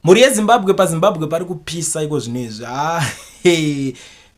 Mhuri yeZimbabwe, paZimbabwe pari kupisa iko zvino izvi. Ah,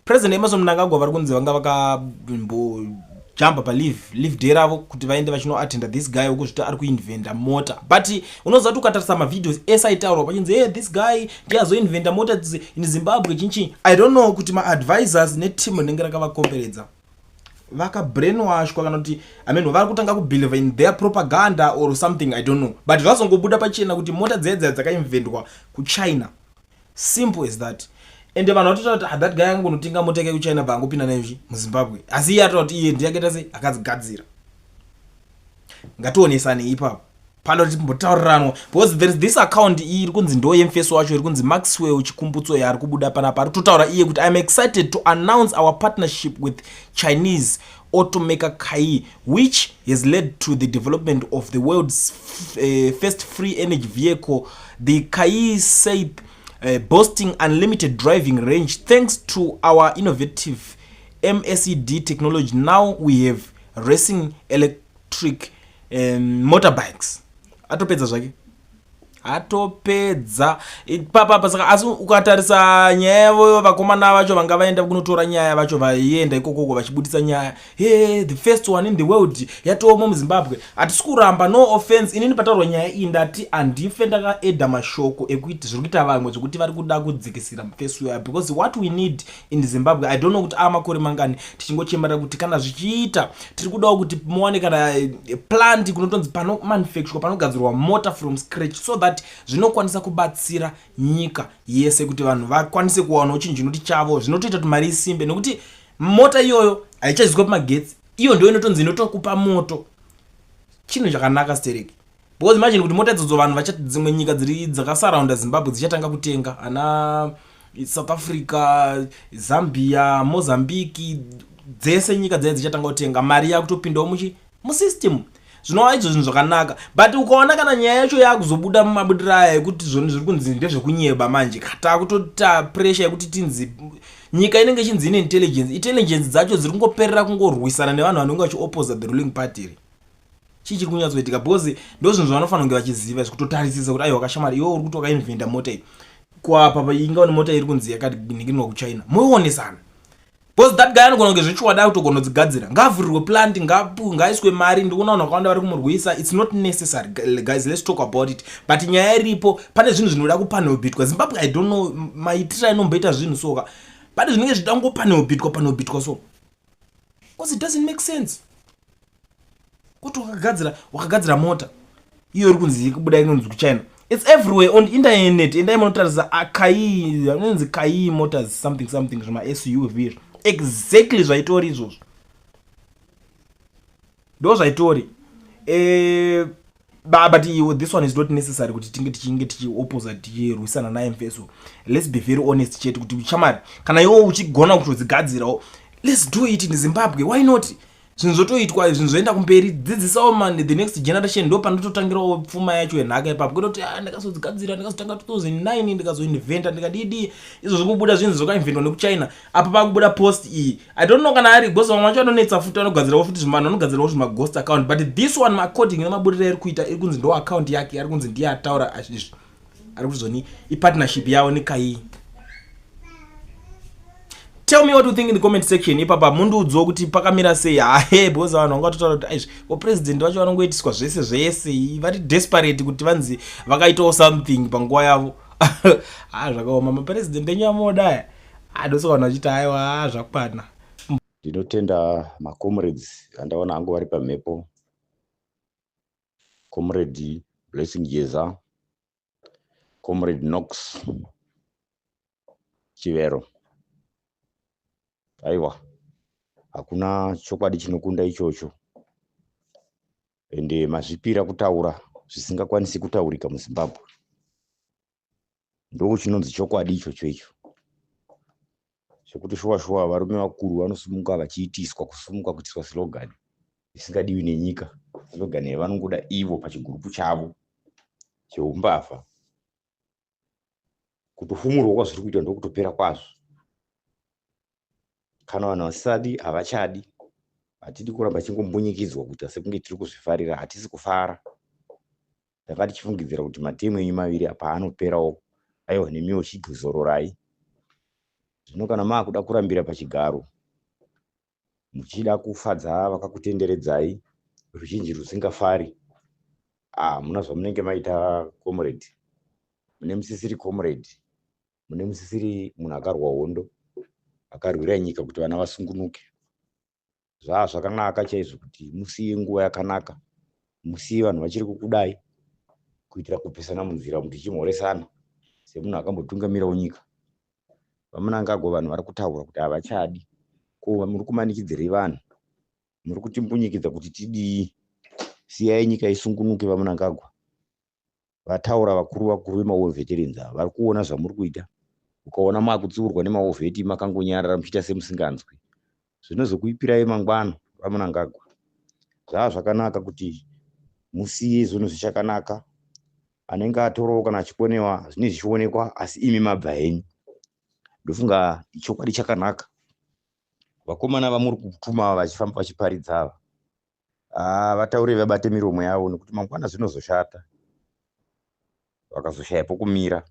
President Emmerson Mnangagwa vari kunzi vanga vakambojamba paleave, leave day ravo, kuti vaende vachinoatenda this guy wekuzviti ari kuinventa mota. But unoziva kuti ukatarisa mavideos ese aitaurwa pachinzi, "Hey, this guy ndiye azoinventa mota in Zimbabwe," chinchi. I don't know kuti maadvisors neteam rinenge rakavakomberedza vakabrainwashwa kana kuti, I mean, vari kutanga kubelieve in their propaganda or something, I don't know. But zvazongobuda pachena kuti mota dzaya dzaya dzakainventwa kuChina, simple as that. Ende vanhu vatotaura kuti, "Ah, that guy angonotenga mota yake kuChina, bva angopinda nayo muZimbabwe." Asi iye ataura kuti iye ndiye akaita sei, akadzigadzira. Ngationesane ipapo pano timbotaurirana, because there is this account iyi iri kunzi ndo yemufeso wacho, iri kunzi Maxwell Chikumbutso, yaari kubuda panapa. Ari kutotaura iye kuti, "I'm excited to announce our partnership with Chinese automaker Kaiyi, which has led to the development of the world's first free energy vehicle, the Kaiyi Saith, boasting unlimited driving range thanks to our innovative MSED technology. Now we have racing electric motorbikes." Atopedza zvake, atopedza papapa. Saka asi ukatarisa nyaya yavo, vakomana vacho vanga vaenda kunotora nyaya vacho, vaienda ikokoko vachibudisa nyaya, "He, the first one in the world yatomo muZimbabwe." Hatisi kuramba, no offense. Inini pataurwa nyaya iyi ndati handife ndakaedha mashoko ekuti zviri kuita vamwe zvekuti vari kuda kudzikisira mufesi uya, because what we need in Zimbabwe, I don't know kuti amakore mangani tichingochemera kuti kana zvichiita, tiri kudawo kuti muwane kana plant kunotonzi panomanufacturwa, panogadzirwa mota from scratch, so that zvinokwanisa kubatsira nyika yese kuti vanhu vakwanise kuwanawo chinhu chinoti chavo, zvinotoita kuti mari isimbe, nekuti mota iyoyo haichaziswa pamagetsi, iyo ndo inotonzi inotokupa moto. Chinhu chakanaka stereki, because imagine kuti mota idzodzo vanhu vachati dzimwe nyika dziri dzakasaraunda Zimbabwe dzichatanga kutenga, ana South Africa, Zambia, Mozambique, dzese nyika dzai dzichatanga kutenga, mari yakutopindawo muchi musystem, zvinova izvo zvinhu zvakanaka. But ukaona kana nyaya yacho yakuzobuda mumabudiro aya ekuti zvoni zviri kunzi ndezvekunyeba, manje taakutota pressure yekuti tinzi nyika inenge ichinzi ine intelligence, intelligence dzacho dziri kungoperera kungorwisana nevanhu vanenge vachiopposa the ruling party. Chii chiri kunyatsoitika? Because ndo zvinhu zvavanofanira kunge vachiziva, zvikutotarisisa kuti, "Aiwa kashamari, iwe uri kuti wakainventa mota iyi kwapa, ingaone mota iri kunzi yakanikirinwa kuChina, muionesana." Because that guy anogona kunge zvechiwada kutogona kudzigadzira. Ngaavhurirwe plant, ngaiswe mari. Ndikuona vanhu vakawanda vari kumurwisa. It's not necessary, guys, let's talk about it. But nyaya iripo, pane zvinhu zvinoda kupanelbitwa. Zimbabwe, I don't know maitiro ainomboita zvinhu soka, pane zvinenge zvichida kungopanelbitwa, panelbitwa so, because it doesn't make sense kuti wakagadzira mota iyo iri kunzi kubuda inonzi kuChina. It's everywhere on internet. Endai munotarisa Kaiyi, anonzi Kaiyi Motors something something, zvima SUV, exactly zvaitori izvozvo, ndo zvaitori. But iwo this one is not necessary kuti tinge tichinge tichiopposa, tichirwisana naye mfeso. Let's be very honest chete kuti chamari, kana iwo uchigona kutodzigadzirawo, let's do it in Zimbabwe, why not? Zvinhu zvotoitwa, zvinhu zvoenda kumberi. Dzidzisawo man the next generation, ndo panototangirawo pfuma yacho yenhaka ipapo, kwete kuti, "Ah, ndakazodzigadzira, ndakazotanga 2009, ndikazoinventa, ndikadidi." Izvo zvikubuda zvinhu zvakainventwa nekuChina. Apa pakubuda post iyi, I don't know kana ari, because vamwe vacho vanonetsa futi, vanogadzirawo futi zvimanhu, vanogadzirawo zvimaghost account. But this one, according nemaburiro iri kuita, iri kunzi ndo account yake, ari kunzi ndiye ataura izvi, ari kuzoni ipartnership yavo neKaiyi. Tell me what you think in the comment section ipapa, mundiudzewo kuti pakamira sei. Hahe, because vanhu vanga vatotaura kuti aizvi vapresident vacho vanongoitiswa zvese zvese, vari desperate kuti vanzi vakaitawo something panguva yavo. Ha, zvakaoma, mapresident enyu amoda aya. Ndosaka vanhu vachiti, "Aiwa, zvakwana." Ndinotenda macomrades andaona hangu vari pamhepo, Comrade Blessing Jeza, Comrade Knox Chivero. Aiwa, hakuna chokwadi chinokunda ichocho, ende mazvipira kutaura zvisingakwanisi kutaurika muZimbabwe. Ndo chinonzi chokwadi ichocho icho, zvekuti shuwa shuwa varume vakuru vanosimuka vachiitiswa kusumuka kuitiswa slogan isingadiwi nenyika, slogan yavanongoda ivo pachigurupu chavo cheumbavha. Kutofumurwa kwazviri kuitwa ndokutopera kwazvo. Kana vanhu vasisadi, havachadi. Hatidi kuramba tichingombunyikidzwa kuita sekunge tiri kuzvifarira. Hatisi kufara. Ndanga tichifungidzira kuti matemu enyu maviri apa anoperawo. Aiwa, nemiwo chizororai. Zvino kana maakuda kurambira pachigaro, muchida kufadza vakakutenderedzai, ruzhinji rusingafari, hamuna zvamunenge maita, comrade. Mune musisiri comrade, mune musisiri munhu akarwa hondo, akarwira nyika kuti vana vasungunuke. Zvaa zvakanaka chaizvo kuti musiye nguva yakanaka, musiye vanhu vachiri kukudai, kuitira kupesana munzira tichimhoresana semunhu akambotungamirawo nyika. VaMnangagwa, vanhu vari kutaura kuti havachadi. Ko muri kumanikidzirei vanhu? Muri kutimbunyikidza kuti tidii? Siyai nyika isungunuke, VaMnangagwa. Vataura vakuru vakuru vemawar veterans ava, vari kuona zvamuri kuita. Ukaona makutsiurwa nemawar vet makangonyarara muchiita semusinganzwi, zvinozokuipirai mangwana, VaMnangagwa. Zvaa zvakanaka kuti musiye zvinhu zvichakanaka. Anenge atorawo kana achikonewa, zvinenge zvichionekwa, asi imi mabva henyu. Ndofunga chokwadi chakanaka. Vakomana vamuri kutuma vachifamba vachiparidza ava, haa, vataure vabate miromo yavo, nekuti mangwana zvinozoshata vakazoshaya pokumira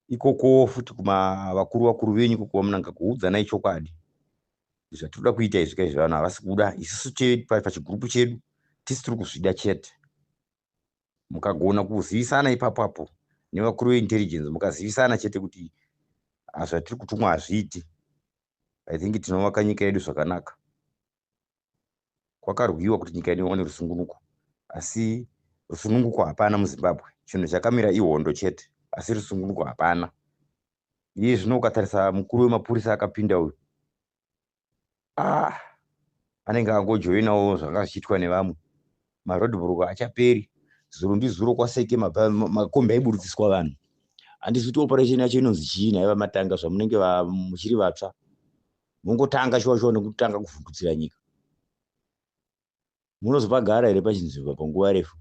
ikoko. Futi kuma vakuru vakuru venyu ikoko, VaMnangagwa, udzanai chokwadi. Zvatinoda kuita izvi kaizvi, vanhu havasi kuda. Isusu pachigurupu chedu tisi tiri kuzvida chete. Mukagona kuzivisana ipapapo nevakuru veintelligence, mukazivisana chete kuti zvatiri kutumwa hazviiti, I think tinovaka nyika yedu zvakanaka. Kwakarwiwa kuti nyika yedu iwane rusununguko, asi rusununguko hapana muZimbabwe. Chinhu chakamira ihondo chete, asi rusununguko hapana. Iye zvino ukatarisa mukuru wemapurisa akapinda uyu, ah, anenge angojoinawo zvanga zvichiitwa nevamwe. Maroadblock achaperi. Zuro ndizuro kwaSeke makombi aiburitsiswa vanhu. Handisi kuti operation yacho inonzi chii naiva matanga. Zvamunenge muchiri vatsva, mongotanga shuwa shuwa nekutanga kuvhundutsira nyika, munozopagara here pachinzvimbo panguva refu?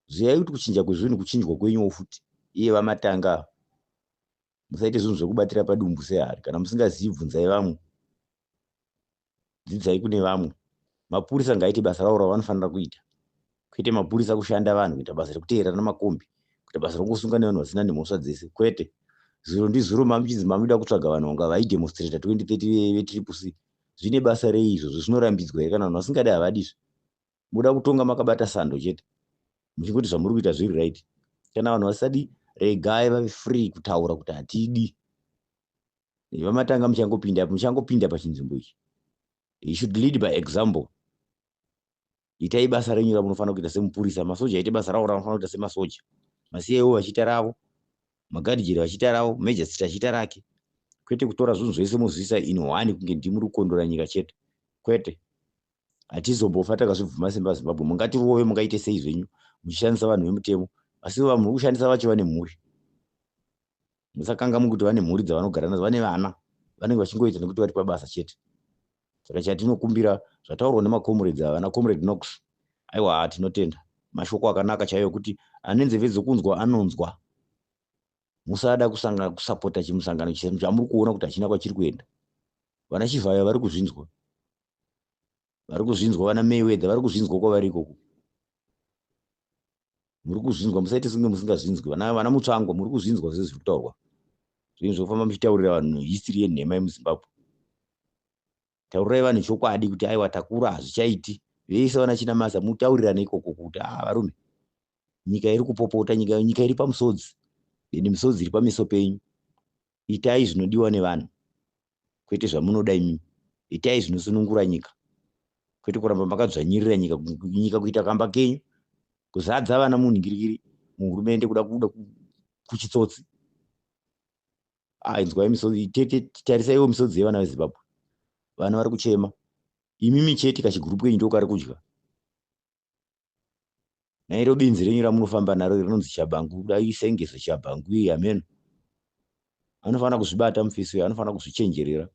Ziyai kuti kuchinja kwezvinhu kuchinjwa kwenyuwo futi. Iye VaMatanga, musaite zvinhu zvekubatira padumbu sehari. Kana musingazivi, bvunzai vamwe, dzidzai kune vamwe. Mapurisa ngaite basa ravo ravanofanira kuita, kwete mapurisa kushanda vanhu kuita basa rekuteerera namakombi, kuita basa rokusunga nevanhu vasina nemhosva dzese, kwete. Zuro ndizuro mamuchinzi mamuda kutsvaga vanhu vanga vaidemonstrata 2030 veTriple C. Zvine basa rei izvozvo? Zvinorambidzwa here? Kana vanhu vasingadi, havadizve. Muda kutonga makabata sando chete, muchingoti zvamuri kuita zviri right. Kana vanhu vasadi, regai vave free kutaura kuti hatidi. VaMatanga, muchangopinda pachinzvimbo ichi, you should lead by example. Itai basa renyu ramunofanira kuita semupurisa. Masoja aite basa ravo ravanofanira kuita semasoja, maCIO vachiita ravo, magadhijeri vachiita ravo, magistrate achiita rake, kwete kutora zvinhu zvese mozviisa in one kunge ndimuri kukondora nyika chete. Kwete, hatizombofa takazvibvuma sembaZimbabwe. Mungatirove, mungaite sei zvenyu muchishandisa vanhu vemutemo, asi vanhu muri kushandisa vacho vane mhuri. Musakangamwe kuti vane mhuri dzavanogara nadzo, vane vana. Vanenge vachingoita nekuti vari pabasa chete. Saka chatinokumbira, zvataurwa nemacomrades ava, vana Comrade Knox, aiwa, tinotenda mashoko akanaka chaiyo, kuti ane nzeve dzokunzwa anonzwa. Musada kusangana kusapota chimusangano chamuri kuona kuti hachina kwachiri kuenda. Vana Chivhayo vari kuzvinzwa, vari kuzvinzwa. Vana Mayweather vari kuzvinzwa kwavari ikoko. Muri kuzvinzwa, musaite sunge musingazvinzwi. Vana Mutsvangwa, muri kuzvinzwa zvese zviri kutaurwa. Zvinhu zvofamba muchitaurira vanhu history yenhema yemuZimbabwe. Taurirai vanhu chokwadi kuti aiwa, takura, hazvichaiti. Vese vana Chinamasa, mutaurirane ikoko kuti a ah, varume, nyika iri kupopota, nyika iri pamusodzi, ende misodzi iri pameso penyu. Itai zvinodiwa nevanhu, kwete zvamunoda imimi. Itai zvinosunungura nyika, kwete kuramba makadzvanyirira nyika, nyika kuita kamba kenyu, kuzadza vana munhingirikiri muhurumende, kuda kuda kuchitsotsi. Inzwai misodzi, tarisaiwo misodzi yevana veZimbabwe. Vana vari kuchema, imimi chete kachigurupu kenyu ndokari kudya. Nairo benzi renyu ramunofamba naro rinonzi Chabangu, dai Sengezo Chabangu iye ameno anofanira kuzvibata. Mufisi uyo anofanira kuzvichenjerera,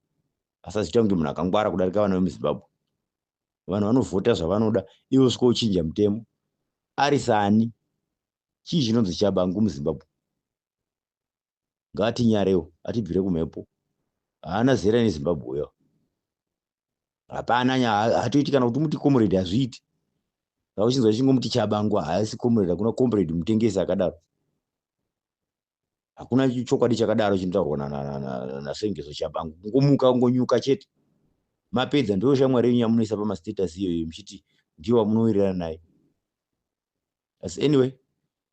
asaziita kunge munhu akangwara kudarika vana vemuZimbabwe. Vanhu vanovhota zvavanoda, ivo svika uchinja mutemo ari sani. Chii chinonzi Chabangu muZimbabwe? Ngatinyarewo, atibvire kumhepo. Haana zera neZimbabwe uyo, hapana. Hatoiti kana kuti muti comrade, hazviiti. Uchinzwa chingomuti Chabangu, haasi comrade. Hakuna comrade mutengesi akadaro. Hakuna chokwadi chakadaro chinotaurwa naSengezo Chabangu. Kungomuka kungonyuka chete. Mapedza ndiyo shamwari yenyu yamunoisa pamastatus iyoyo muchiti ndiyo wamunowirirana naye. Asi anyway,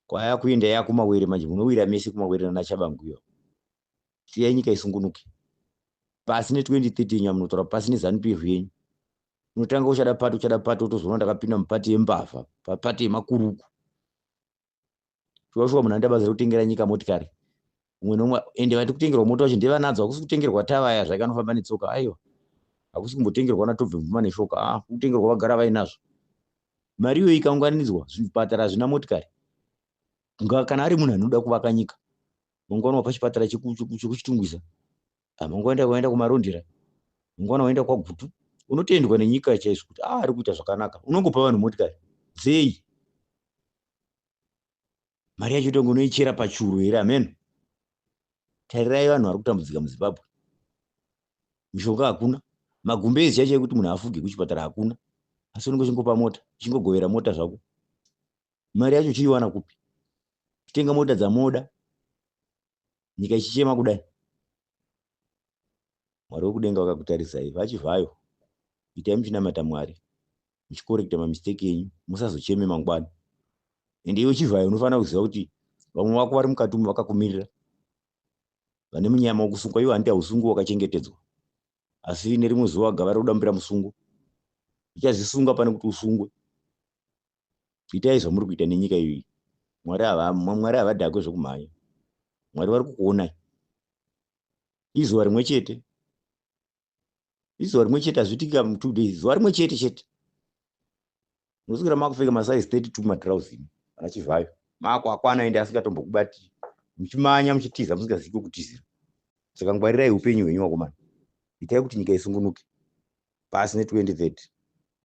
kwayakuenda yakumawere manje munowira mese kumawere nanaChabangu iyo. Siyai nyika isungunuke. Pasi ne2030 yenyu yamunotaura, pasi neZanu PF yenyu. Unotanga uchada pati, uchada pati, wotozoona ndakapinda mupati yembavha, papati yemakuruku. Shuwa shuwa munhu anoita basa rekutengera nyika motikari. Umwe nomwe ende vati kutengerwa mota wacho ndevanadzo, hakusi kutengerwa tavaya zvake anofamba netsoka, aiwa. Hakusi kumbotengerwa natobve mvuma neshoka, ah, kutengerwa vagara vainazvo. Mari iyoyo ikaunganidzwa, zvipatara hazvina motikari. Kana ari munhu anoda kuvaka nyika, mangwana wapa chipatara chekuChitungwiza, mangwana waenda kuMarondera, mangwana waenda kwaGutu, unotendwa nenyika chaizvo kuti ah, ari kuita zvakanaka. Unongopa vanhu motikari dzei? Mari yacho tonge unoichera pachuru here? Ameno. Tarirai vanhu vari kutambudzika muZimbabwe. Mishonga hakuna, magumbezi chacho ekuti munhu afuge kuchipatara hakuna, asi unenge uchingopa mota, uchingogovera mota zvako. Mari yacho uchiiwana kupi? Kutenga mota dzamoda, nyika ichichema kudai. Mwari wekudenga vakakutarisai, vaChivhayo, itai muchinamata Mwari, muchikorekta mamistake enyu, musazocheme mangwana. Ende iwe Chivhayo unofanira kuziva kuti vamwe vako vari mukati umu vakakumirira, vane munyama wokusungwa. Iwe handiti hausungwi, wakachengetedzwa, asi nerimwe zuva gava rikudambira musungo, uchazvisunga pane kuti usungwe. Itai zvamuri kuita nenyika iyoyi. Mwari havadhakwe zvokumhanya. Mwari vari kukuonai. Izuva rimwe chete, izuva rimwe chete, hazviitika mu2 days, zuva rimwe chete chete. Unoswera makupfeka masaizi 32 matirauzi ana Chivhayo, makwakwana ende asingatombokubati, muchimanya muchitiza musingazivi kwekutizira. Saka ngwarirai upenyu hwenyu, vakomana. Itai kuti nyika isungunuke. Pasi ne2030.